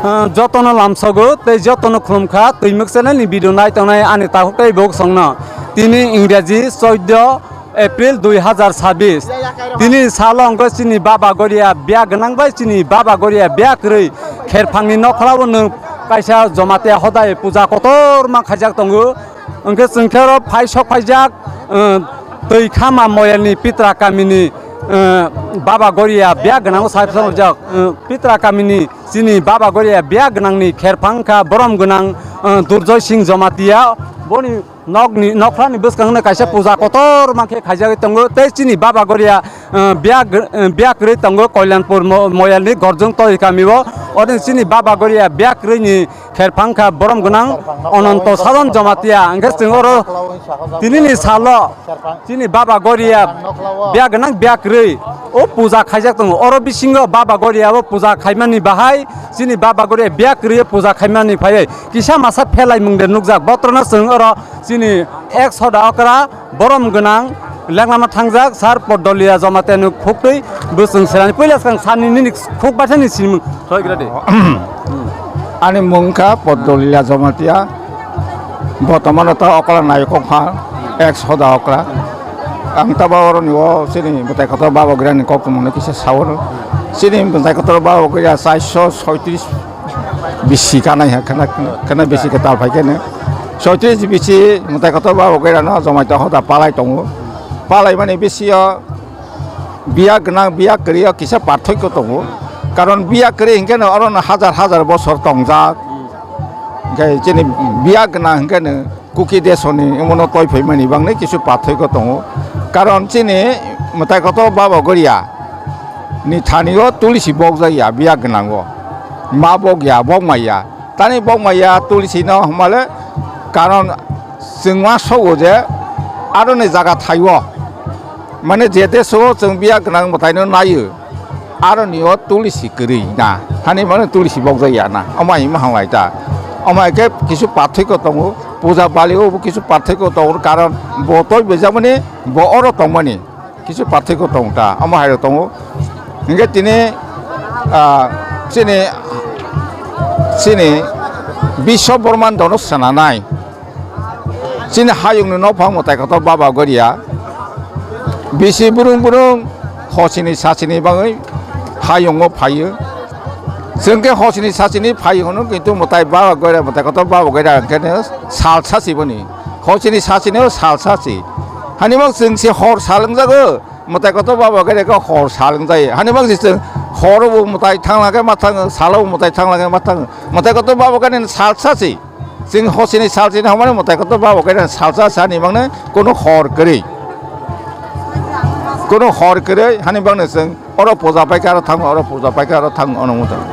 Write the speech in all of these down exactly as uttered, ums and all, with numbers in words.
Ah, jotono lamsogo tei jotono khulumkha, Twimwk channel ni video nai tongnai ani takhuk tei bok songno. Tini Ingraji chaudo April dui hazar sabis. Tini salo wngkha chini Baba Goria biya gwnang bai chini Baba Goria biya kwrwi kherphangni nokhlao nwng kaisa Jomatia hodai puja kotorma khaijak tongo. Hwnkhe chwng khe oro phai sok phaijak, eh, Twi Khama Moyalni Pitra kamini, eh, Baba Goria biya gwnango sai phai sok, eh, Pitra kamini chini Baba Goria biya gwnangni kherphang kha borom gwnang, eh, Durjoy Singh Jomatia. Boni nokni, nokhrani bwskangno kaisa puja kotor mankhe khaijagwi tongo. Tei chini Baba Goria, eh, biya gr-, eh, biya kwrwi tongo Koilanpur mo-, Moyalni Gorjung Toi kamio. Oro chini Baba Goria biya kwrwini kherphang kha borom gwnang Ononto Sadon Jomatia. Hwnkhe chwng oro tinini salo chini Baba Goria biya gwnang biya kwrwi o puja khaijak tongo. Oro bisingo Baba Goria o puja khaimani bahai chini Baba Goria biya kwrwi o puja khaimani phaiwi kisa masa phelai mung de nukjak. Botrono chwng oro chini ek soda okra borom gwnang lenglama thangjak sar Podoliya Jomatia ni khuktwi bwswng serani puila swkang sani nini khuk bathani sinimung thoi gra de. Ani mung kha Podoliya Jomatia. Botomano ta okra nai kok pha ek soda okra. Ang ta ba oro ni o chini bwtai kotor Baba Goria ni kok tongmani kisa sao. Chini bwtai kotor Baba Goria chaiso soitris bisi kanai ha, khana, khana bisi kwtal phai khe ne. Soitris bisi mwtai kotor Baba Goria no Jomatia hoda palai tongo. Palai mani bisi o biya gwnang, biya kwrwi o kisa parthokyo tongo. Karon biya kwrwi hinkhe no oro no hajar hajar bosor tongjak. Hinkhe chini biya gwnang hinkhe no Kuki desoni omono toi phaimani bangni kisu parthokyo tongo. Karon chini mwtai kotor Baba Goria ni thani o tulisi bokjak ya biya gwnang o. Ma bok ya, bok mai ya. Tani bok mai ya tulisi no hwnmale karon chwng ma sogo je aroni jaga thai o. Mane je deso chwng biya gwnang mwtai no nai o. Aroni o tulisi kwrwi na, hani mano tulisi bokjak ya na, omo hai ma hanglai ta. Omo hai khe kisu parthokyo tongo, puja bali o bo kisu parthokyo tongo, karon bo toi bejakmani, bo oro tongmani kisu parthokyo tongo ta, omo hai rok tongo. Hinkhe tini, ah, chini, chini Biswa Brahmando no swnanai. Chini hayungni nokphang mwtai kotor Baba Goria. Bisi burung burung hosini sasini bagwi hayungo phaio. Chwng khe hosini sasini phaio hwno, kintu mwtai Baba Goria, mwtai kotor Baba Goria hwnkhe no sal sasi boni. Hosini sasini o sal sasi. Hani bak chwng se hor sal wngjago. Mwtai kotor Baba Goria khe hor sal wngjago. Hani bak se chwng hor bo mwtai thangla khe ma thango, salo bo mwtai thangla khe ma thango. Mwtai kotor Baba Goria ni sal sasi. Chwng hosini sal chini hwnmani mwtai kotor Baba Goria salsa sani mangno kono hor kwrwi. Kono hor kwrwi hani bangno chwng oro puja paikha aro thango, oro puja paikha aro thango, ono muchung.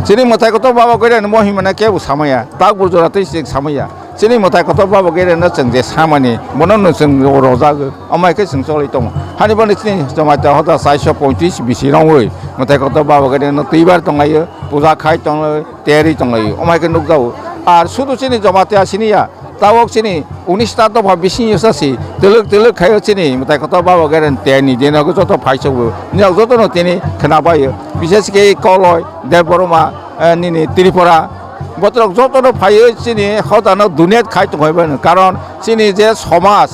Chini mwtai kotor Baba Goria ni mohima na kebo samaya, tak bujura twi chwng samaya. Chini mwtai kotor Baba Goria no chwng je samani, bono no chwng rojago, amai khe chwng choli tongo. Hani bangno chini Jomatia hoda chaiso pointris bisi rongwi mwtai kotor Baba Goria no twibar tonglaio, puja khai tonglaio. Tiyari tonglaio, omo hai khe nukjago. Ar sudu chini Jomatia sini ya, tabok chini unis ta dopha bising yo sa si, twlwk twlwk khaio chini mwtai kotor Baba Goria ni tiyani dino joto phaichokbo. Niyok jotono tini khwnabaio. Bises khe Koloi, Debbarma, eh, nini Tripura. Botorok jotono phaio chini hodano donate khai tongphai mano. Karon chini je somaj,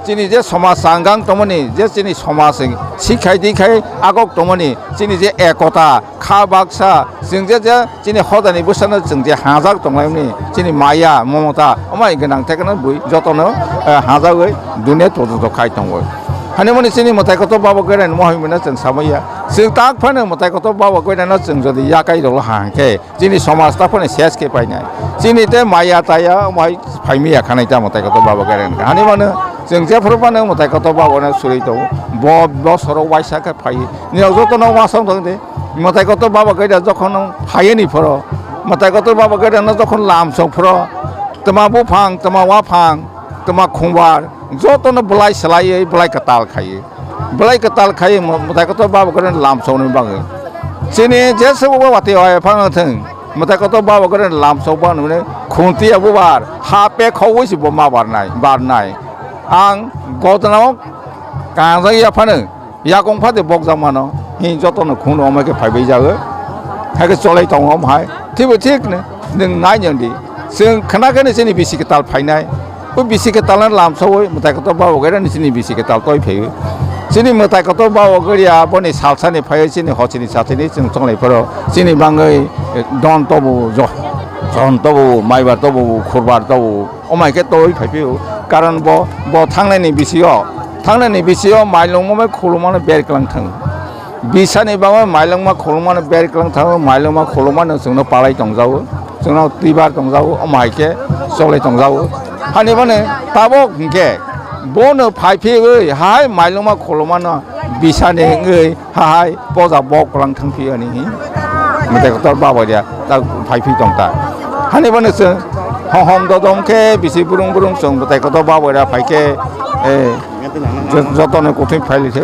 chini je somaj changang tongmani, je chini somaj sikhai dikhai agok tongmani, chini je ekota, kha baksa, chwng je, je chini hodani bwsano chwng je hajak tonglaimani, chini maya, momota, omo hai gwnang thekno bui jotono, eh, hajagwi dunia tojoto khai tongo. Hani mani chini mwtai kotor baba goirani mohai mano chwng samaya. Chwng tak phano mwtai kotor baba goirano chwng jodi yakai rwla ha hwnkhe chini somaj tak phano ses khe painai. Chini tei maya taya mohai phaimaya khanai ta mwtai kotor baba goirani. Hani mano chwng jephru phano mwtai kotor babano surwi tongo. Bo bosoro waisa khe phai. Nirok jotono wasong thang de. Mwtai kotor baba goira jokhon phayani phoro. Mwtai kotor baba goirano jokhon lamsong phoro. Twma buphang, twma waphang, twma khungbar. Jotono bwlai swlaiwi bwlai kwtal khaiwi. Bwlai kwtal khaiwi mo-, mwtai kotor baba goirani lamsokni bagwi. Chini jesa bo watwi oi phano thwng. Mwtai kotor baba goirani lamsok ba nune khuntiya bubar ha pe khogwi si bo ma barnai, barnai. Ang godnao kangjak ya phano yakung phate bokjak mano. Hi jotono khungno omai khe phaibai jago. Hai khe cholai tongo om hai. Thibo thik ne. Nwng nai nang di. Chwng khna khe ni chini bisi kwtal phainai. O bisi kwtal no lamsawi mwtai kotor baba goira ni chini bisi kwtal toi phaiwi. Chini mwtai kotor baba goria boni salsani phaiwi chini hochini sachini chwng chonglai phoro. Chini bangwi, eh, don tobu jo-, jon tobu, maibar tobu, khurbar tobu. Omai khe toi phaiphio. Karon bo, bo thangnani bisio, thangnani bisio mailungma bai khulumano ber kwlang thang. Bisani bagwi mailungma khulumano ber kwlang thango, mailungma khulumano chwngno palai tongjago, chwngno twibar tongjago, omo hai khe cholai tongjago. Hani boni tabok hinkhe bono phaiphigwi hai mailungma khulumano bisani wngwi hahai poja bok kwlang thangphio ani hi. Mwtai kotor baba dia ta phaiphi tongta. Hani boni chwng hohom dodom khe bisi burung burung chwng mwtai kotor baba dia phaikhe, eh, Jo-, jotono kuthwi phailai khe,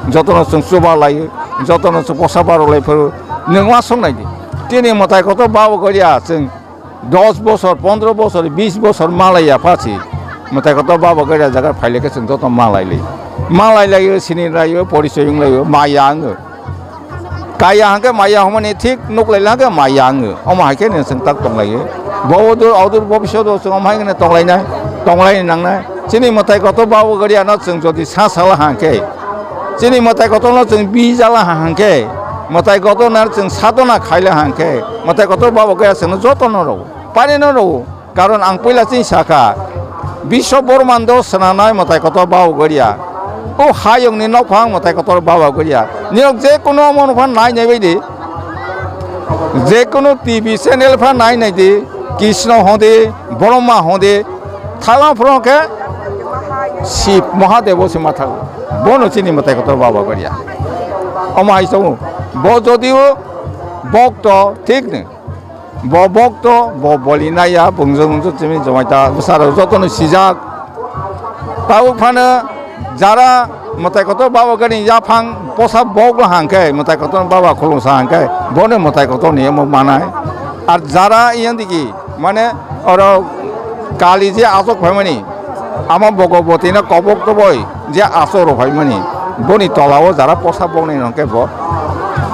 jotono chwng chuba lai, jotono chwng posa barok lai phuru, nwng uansuk nai di. Tini mwtai kotor baba goria chwng dos bosor, pondro bosor, bis bosor malai ya pha si. Mwtai kotor baba goria jaga phailai khe chwng joto malai li. Malai lai o, sini lai o, porichoi wng lai o, maya wng o. Kaya hwnkhe maya hwnmani thik nuklai hwnkhe maya wngo. Omo hai khe nwng chwng tak tonglaio. Bo odur odur bobishodo chwng omo hai kheno tonglainai, tonglaini nangnai. Chini mwtai kotor babo goriano chwng jodi sa sala hwnkhe, chini mwtai kotorno chwng bijala hwnkhe, mwtai kotorno chwng sadona khaila hwnkhe, mwtai kotor babo goria chwngno jotono rwo, parino rwo. Karon ang puila chini sakha, Biswa Bormando swnamnai mwtai kotor babo goria. O hayungni nokphang mwtai kotor babo goria. Niyok je kono omo nokphang nai nai bai di. Je kono T V channel pha nai nai di. Krishna hodi, Brahma hodi. Thala phro khe Shiv Mahadev se mathago. Bono chini mwtai kotor babo goria. Omo hai tongo. Bo jodio bokto thik ni. Bo bokto, bo boli naiya, bungjo bungjo chini jomaita bwsarok jotono sijak. Tabuk phano jara mwtai kotor babo gani yaphang posa boklo hwnkhe, mwtai kotor baba khulumsa hwnkhe, bono mwtai kotorni omo manai. Ar jara iyandigi, mane, oro kali je achuk phaimani, ama Bhagavati no kobok toboi je achuk rok phaimani, boni tolao jara posa boknai hwnkhe bo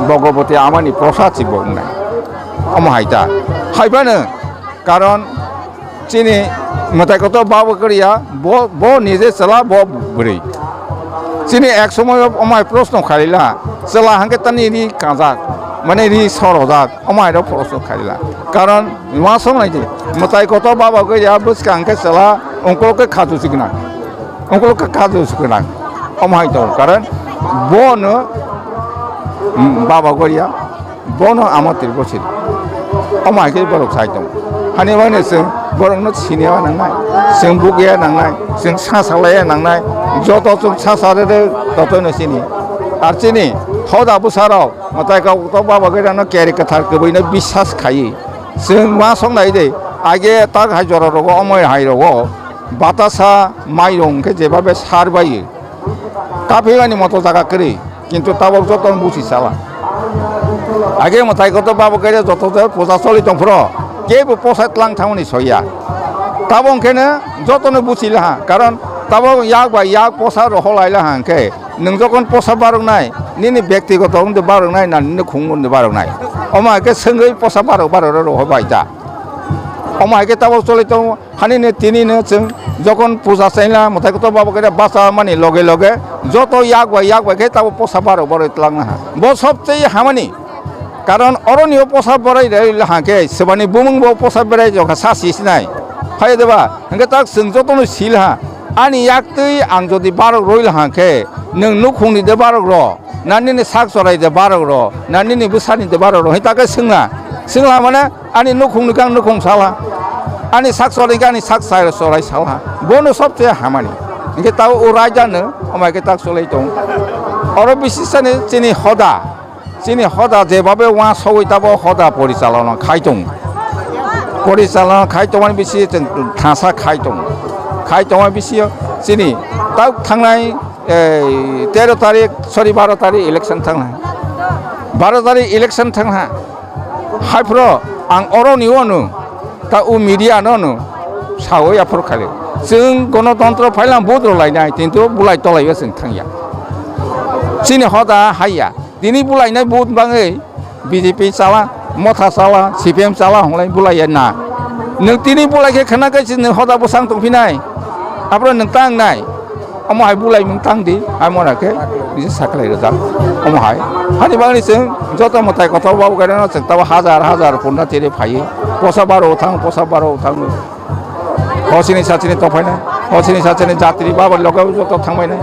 Bhagavati amani prosad si bo wngnai. Omo hai ta. Hai phano karon chini mwtai kotor babo kwrwi ya, bo, bo nije chwla, bo bwrwi. Chini ek somoyo omo hai proshno khaila, chwla hwnkhe tani ri kanjak, mane ri sorojak, omo hai rok proshno khaila. Karon uansuk nai di, mwtai kotor babo kwrwi ya, bwskang hwnkhe chwla, ungkuluk khe khaju sikna. Ungkuluk khe khaju sikna. Omo hai tongo, karon bono, mm, babo goria. Bono ama tirbo siri. Omo hai khe borok sai tongo. Hani mane chwng borokno siniya nangnai, chwng bugya nangnai, chwng sa salaiya nangnai, joto chwng sa sa rede, totoino sini. Ar chini hoda bwsarok mwtai kok tok baba gwi rano keri kwthar kwbwino biswas khaiwi. Chwng ma song nai de, age tak hai jora rogo, omo hai rogo, batasa mairung khe jebabe sar bai. Kaphilani moto jaga kwrwi, kintu tabok joto busi sala. Age mwtai kotor babo khe joto je puja choli tongphro, kebo posa tlang thangmani soya. Tabok hwnkhe no jotono busi laha, karon tabok yak bai yak posa rohor lai laha hwnkhe, nwng jokon posa baroknai, nini bektigoto wngde baroknai na nini khung wngde baroknai. Omo hai khe swngwi posa barok barok rohor bai ta. Omo hai khe tabok choli tongo. Hanino tinino chwng jokon puja chaila mwtai kotor babo khe bacha mani loge loge joto yak bai yak bai khe tabok posa barok barok twlangna ha. Bo sobcheye hamani. Karon oroni o posa borai rwla hwnkhe swbani bumung bo posa berai jokha sa si sinai. Hai de ba? Hwnkhe tak chwng jotono sil ha. Ani yaktwi ang jodi barok rwila hang khe, nwng nukhungni de barok rw, na nini sak chorai de barok rw, na nini bwsani de barok rw, hwnwi ta khe swngla. Swngla mane ani nukhungni khe ang nukhung salha, ani sak chorai khe ani sak chai-, chorai salha. Bono sobse hamani. Hwnkhe tao o raida no, omo hai khe tak cholai tong. Oro bisisani chini hoda. Chini hoda jebabe uansogwi tabo hoda porichalona khai tong. Porichalona khai tongmani bisi chwng thansa khai tong. Khai tongmani bisi chini tak thangnai, ei, tero tarik, sorry, baro tarik election thangnai. Baro tarik election thangha. Haiphro ang oroni ono, ta o media no no sawi aphro khali. Chwng gonotontro phailang vote rw lainai, kintu bulai tolaiyo chwng thangya. Chini hoda haiya. Tini bulainai vote bangwi B J P chala, Motha chala, C P M chala honglai bulaiya na. Nwng tini bulai khe khna khe chini hoda bwsang tongphinai. Aphro nwng tangnai. Omo hai bulaimung tang di, hai mora khe, bisi saklai rwjak. Omo hai. Hani bagwi chwng joto mwtai kotor babu gairano chwng tabo hajar hajar punda tiri phaiwi. Posa baro thang, posa baro thang. Hosini sachini tophainai. Hosini sachini jatri baba loge joto thangbainai.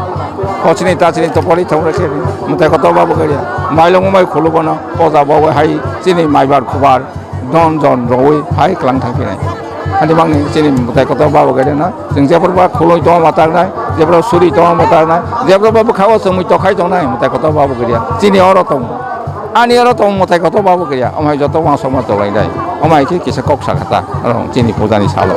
Hosini tachini topori thang rekhe. Mwtai kotor babu gairia. Mailong mai khulubono. Poja babu hai chini maibar khubar. Don jon roi hai klang thang phinai. Ani bangni chini mwtai kotor babo gairena. Chwng jephru ba khuloi tongma tarnai, jephru suri tongma tarnai, jephru ba bwkhao chwngmwi tokhai tongnai mwtai kotor babo gairia. Chini oro tong. Ani oro tong mwtai kotor babo gairia. Omo hai joto uansukma tolai dai. Omo hai khe kisa kok sakha ta. Oro chini pujani salo.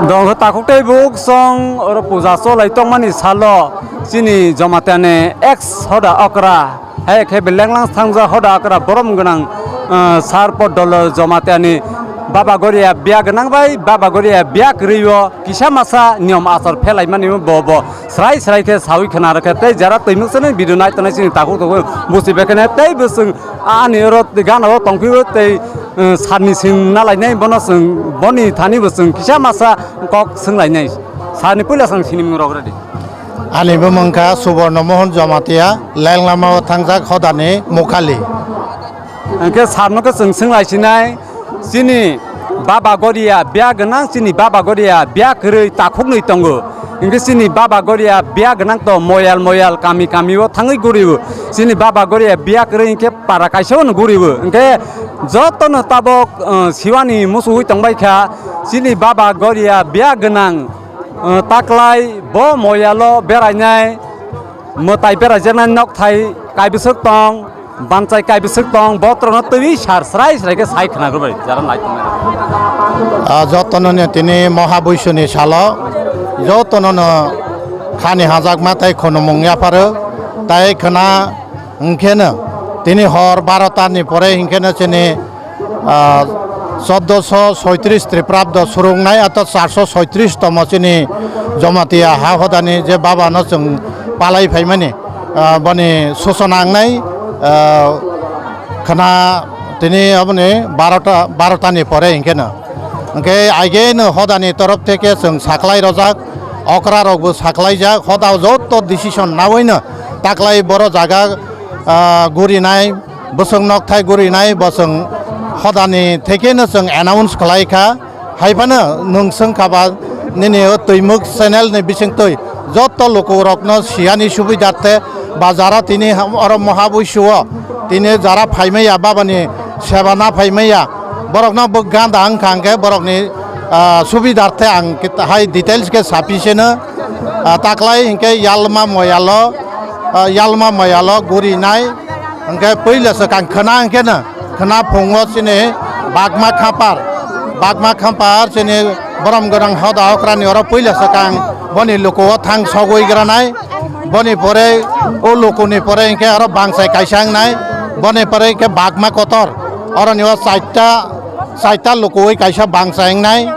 Dongkha takhuk tei buk song oro puja cholai tongmani salo chini Jamatia ni ex hoda okra. Hai khe belenglang thangjak hoda okra borom gwnang, ah, sar podolo Jamatia ni Baba Goria biya gwnang bai Baba Goria biya kwrwi o kisa masa niyom achar phelaimani bo bo srai srai khe sawi khna rwkha tei jara twi mwswknwi video nai tongnai chini takhuk tongwi busi bekhene tei bwswng ani oro gana o tongphio tei, ah, sarni sing nalainai bono chwng boni thani bo chwng kisa masa kok swnglainai. Sarni puila chwng sinimung rok rwdi. Ani bumung kha Suborno Mohon Jamatia, Lenglamao thangjak hodani Mukhali. Hwnkhe sarno khe chwng swnglaisingni, chini Baba Goria biya gwnang, chini Baba Goria biya kwrwi takhuknwi tongo. Hwnkhe chini Baba Goria biya gwnang to moyal moyal kami kami o thangwi guriwo. Chini Baba Goria biya kwrwi hwnkhe para kaisa o no guriwo. Hwnkhe jotono tabok, uh, siwani musuwi tongbaikha, chini Baba Goria biya gwnang. Uh, taklai bo moyalo berainai, mwtai beraijaknai nokthai kaibwswk tong, bansai kaibwswk tong, botrono twi sar srai srai khe sai khna rwbai jara nai tongnai. Ah, jotono ni tini Moha Buisuni salo, jotono no khani hajakma tei khunumung yapharo, tai khna hwnkhe no tini hor barota ni pore hwnkhe no chini ah, chordoso soitris Tripurabdo surungnai, ato charso soitris tomo chini Jamatia ha hodani je baba no chwng palai phaimani, ah, boni suchona wngnai, ah, khna tini aboni barota, barota ni pore hwnkhe no. Hwnkhe aige no hodani torof theke chwng saklai rojak, okra rok bo saklai jak, hoda joto decision nawi no taklai boro jaga, ah, gurinai, bwswk nokthai gurinai, bwswk hodani thekeno chwng announce khlai kha. Hai phano nwng swng kha ba nini o Twimuk channel ni bisingtwi joto lukurokno siyani subidarte ba jara tini oro Moha Buisio tini jara phaimaya babani seba na phaimaya borokno bo ganda wngkha hwnkhe borokni, ah, subidarte ang hai details khe sapiseno, ah, taklai hwnkhe Yalma Moyalo, ah, Yalma Moyalo gurinai. Hwnkhe puila swkang khwna hwnkhe no, khwna phungo chini Bagma Khampar, Bagma Khampar chini borom gwnang hoda okrani oro puila swkang boni luku o thang sogwi granai, boni pore o lukuni pore hwnkhe oro bangsai kaisa wngnai, boni pore hwnkhe Bagma Kotor, oroni o chaita, chaita lukuwi kaisa bangsai wngnai,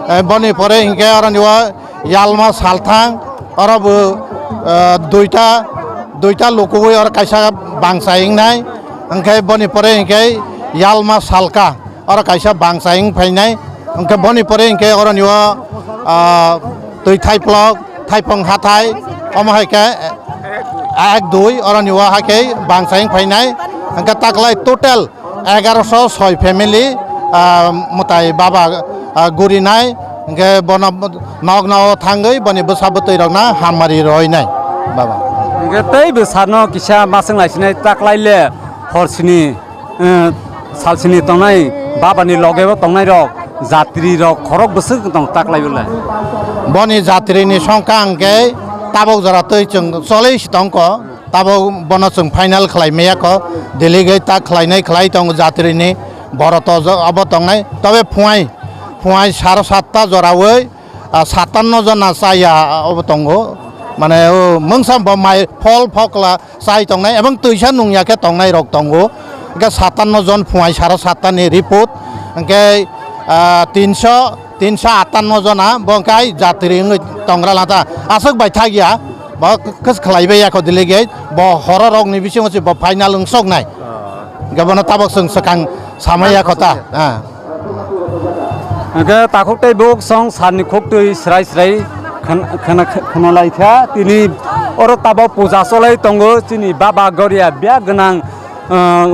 eh, boni pore hwnkhe oroni o Yalma Salthang, oro bo, eh, duita, duita lukuwi oro kaisa bangsai wngnai, hwnkhe boni pore hwnkhe Yalma Salka, oro kaisa bangsai wng phainai, hwnkhe boni pore hwnkhe oroni o, ah, twi thaiplok, thaipung hathai, omo hai khe ek dui, oroni o hai khe bangsai wng phainai, hwnkhe taklai total egaroso soi family, ah, mwtai baba, ah, gurinai, Hwnkhe bono nok no thangwi boni bwsa bwtwi rokno hammari roinai, baba. Hwnkhe tei bwsano kisa maswk naisinai taklaile horsini, eh, salsini tongnai babani logebo tongnairok, jatrirok khorok bwswk tong taklaibole. Boni jatrini songkha hwnkhe tabok jora twi chwng choli si tongkho. Tabok bono chwng final khlai maya kho, delegate ta khlainai khlai tongo jatrini, borok to jo-, abo tongnai. Tobe phuai, phuai saro satta joraui, ah, satanno jona chaya, ah, obo tongo. Mane, o, mungsa bo mai phol phokla chai tongnai, ebong twisa nungya khe tongnai rok tongo. Hwnkhe satanno jon phuai saro sattani report, hwnkhe, ah, tinso, tinso atanno jona bo hwnkhe ai jatri wngwi tongra lata. Aswk bai thakya, bo kwchwk khlai bai yakho delegate, bo horo rokni bisingo se bo final wng soknai. Hwnkhe bono tabok chwng swkang samai yakho ta. Ah. Hwnkhe takhuk tei buk song sarni khuktwi srai srai khn-, khna-, khna lai kha. Tini oro tabok puja cholai tongo chini baba Goria biya gwnang, ah,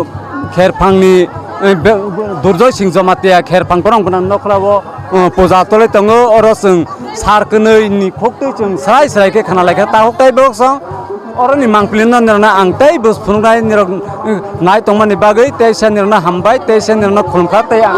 kherphangni, eh, be-, Durjoy Singh Jamatia kherphang borok gwnang nokhlao, eh, puja tolwi tongo. Oro chwng sar kwnwi ni khuktwi chwng srai srai khe khna lai kha. Takhuk tei bok song oroni mangpili no nirokno ang tei bwswk phunuknai nirok, eh, nai tongmani bagwi teisa nirokno hambai teisa nirokno khulumkha tei ang